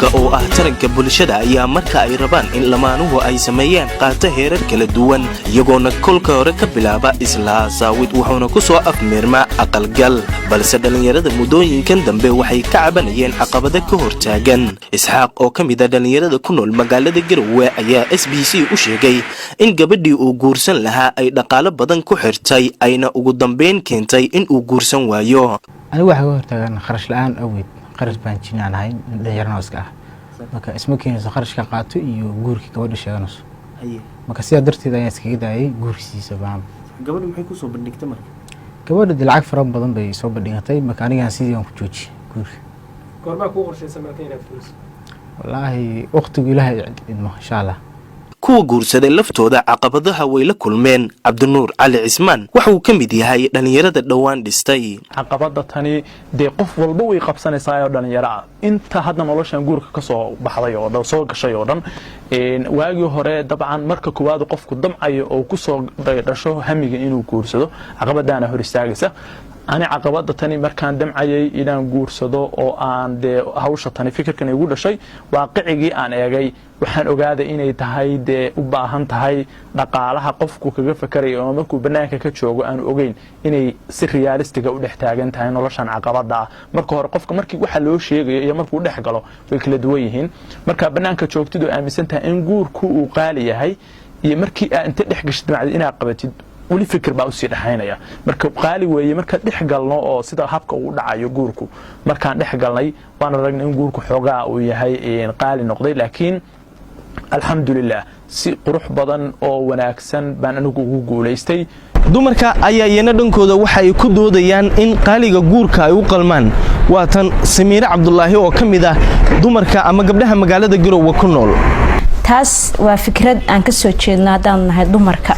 Guurka oo ah taranka bulshada ayaa marka ay rabaan in lamaanuhu ay sameeyaan qaata heerar kala duwan, iyagoona kolka hore ka bilaaba isla hasaawid, wuxuuna ku soo afmeermaa aqalgal. Balse dhallinyarada muddooyinkan dambe waxay ka cabanayeen caqabado ka hortaagan. Isxaaq oo ka mid a dhallinyarada ku nool magaalada Garowe ayaa SBC u sheegay in gabadhii uu guursan lahaa ay dhaqaalo badan ku xirtay, ayna ugu dambeyn keentay in uu guursan waayo. Anigu waxaa ka hortaagan kharash la-aan awgeed. Kharash baan jinaan ahay, dhalinyarana iska ah. Marka isma keenayso kharashka qaato iyo guurkii gabadha sheeganayso. Marka sidaa darteed ayaan iskaga daayay guurkiisa baan. Gabadhu maxay kusoo bandhigtay marka? Gabadha dee lacag fara badan bay soo bandhigatay. Marka anigaan sidii aan ku joojiyay guurka. Goormaa kuu qorshaysan marka inaad fuliso? Wallaahi, waqtigu Ilaahay idmo, insha Allah. Kuwa guursaday laftooda caqabadaha way la kulmeen. Cabdinuur Cali Cismaan waxa uu ka mid yahay dhallinyarada dhowaan dhistay. Caqabada tani dee qof walba way qabsanaysaa oo dhalinyaro ah. Inta hadda noloshan guurka ka soo baxday oo dhan, soo gashay oo dhan, waagii hore dabcan marka koowaad qofku damcayo oo kusoo dhasho hamiga inuu guursado, caqabadaana hor istaagaysa. Ani caqabada tani markaan damcayay inaan guursado oo aan dee hawsha tani fikirkan igu dhashay, waaqicigii aan eegay, waxaan ogaaday inay tahay dee u baahan tahay dhaqaalaha qofku kaga fakerayo oo markuu banaanka ka joogo aanu ogeyn inay si realistic ga u dhex taagan tahay noloshan caqabada ah. Marka hore qofka markii waxa loo sheegayo iyo markuu dhex galo way kala duwan yihiin. Markaa banaanka joogtid oo aaminsan tahay in guurku uu qaali yahay iyo markii aa inta dhex gashid macdi inaad qabatid, weli fikir baa usii dhexaynaya. Marka qaali weeye marka dhex galno oo sida habka uu dhacayo guurku markaan dhex galnay, waan aragnay in guurku xoogaa uu yahay qaali noqday. Laakiin alxamdulilah, si qurux badan oo wanaagsan baan anigu ugu guulaystay. Dumarka ayaa iyana dhankooda waxa ay ku doodayaan in qaaliga guurka ay u qalmaan. Waa tan Samiire Cabdulaahi oo ka mid ah dumarka ama gabdhaha magaalada Garowe ku nool. Taas waa fikrad aan ka soo jeedno haddaan nahay dumarka.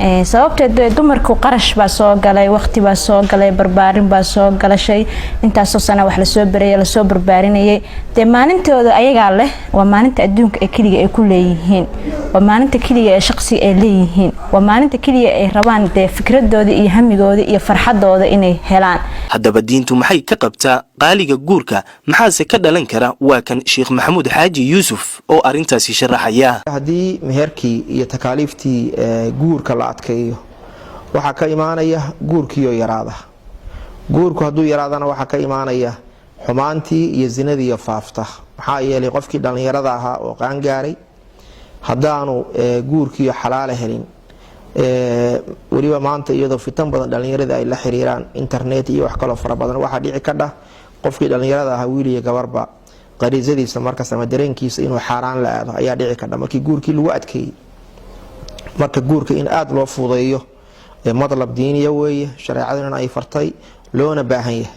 Sababteed dumarku qarash baa soo galay, waqti baa soo galay, barbaarin baa soo galashay, intaasoo sana wax lasoo barayay, lasoo barbaarinayay. Dee maalintooda ayagaa leh. Waa maalinta adduunka ee keliga ay ku leeyihiin, waa maalinta keliga ee shaqsiga ay leeyihiin, waa maalinta keliya ay rabaan dee fikradooda iyo hamigooda iyo farxadooda inay helaan. Haddaba diintu maxay ka qabtaa qaaliga guurka? Maxaase ka dhalan kara? Waa kan Sheekh Maxamuud Xaaji Yuusuf oo arrintaasi sharaxaya. Haddii meherkii iyo takaaliiftii guurka la adkeeyo, waxaa ka imaanaya guurkiioo yaraada. Guurku hadduu yaraadana, waxaa ka imaanaya xumaantii iyo zinadiiyo faafta. Maxaa yeelay, qofkii dhallinyarada ahaa oo qaangaaray haddaanu guurkiiyo xalaala helin, weliba maanta iyadoo fitan badan dhallinyarada ay la xiriiraan internet iyo wax kaloo fara badan, waxaa dhici kadha qofkii dhallinyarada ahaa, wiil iyo gabarba, qariisadiisa markaas ama dareenkiisa inuu xaaraan la aado ayaa dhici kadha markii guurkii lagu adkeeyey. Marka guurka in aada loo fuudeeyo madlab diiniya weeye, shareecaduna ay fartay, loona baahan yahay.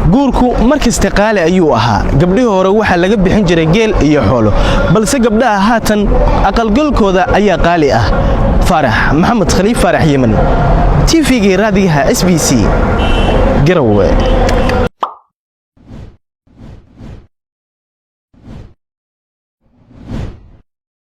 Guurku markasta qaali ayuu ahaa. Gabdhihii hore waxaa laga bixin jiray geel iyo xoolo, balse gabdhaha haatan aqalgalkooda ayaa qaali ah. Faarax Maxamed Khaliif, Faarax Yemen, TV-gii raadiyaha SBC, Garowe.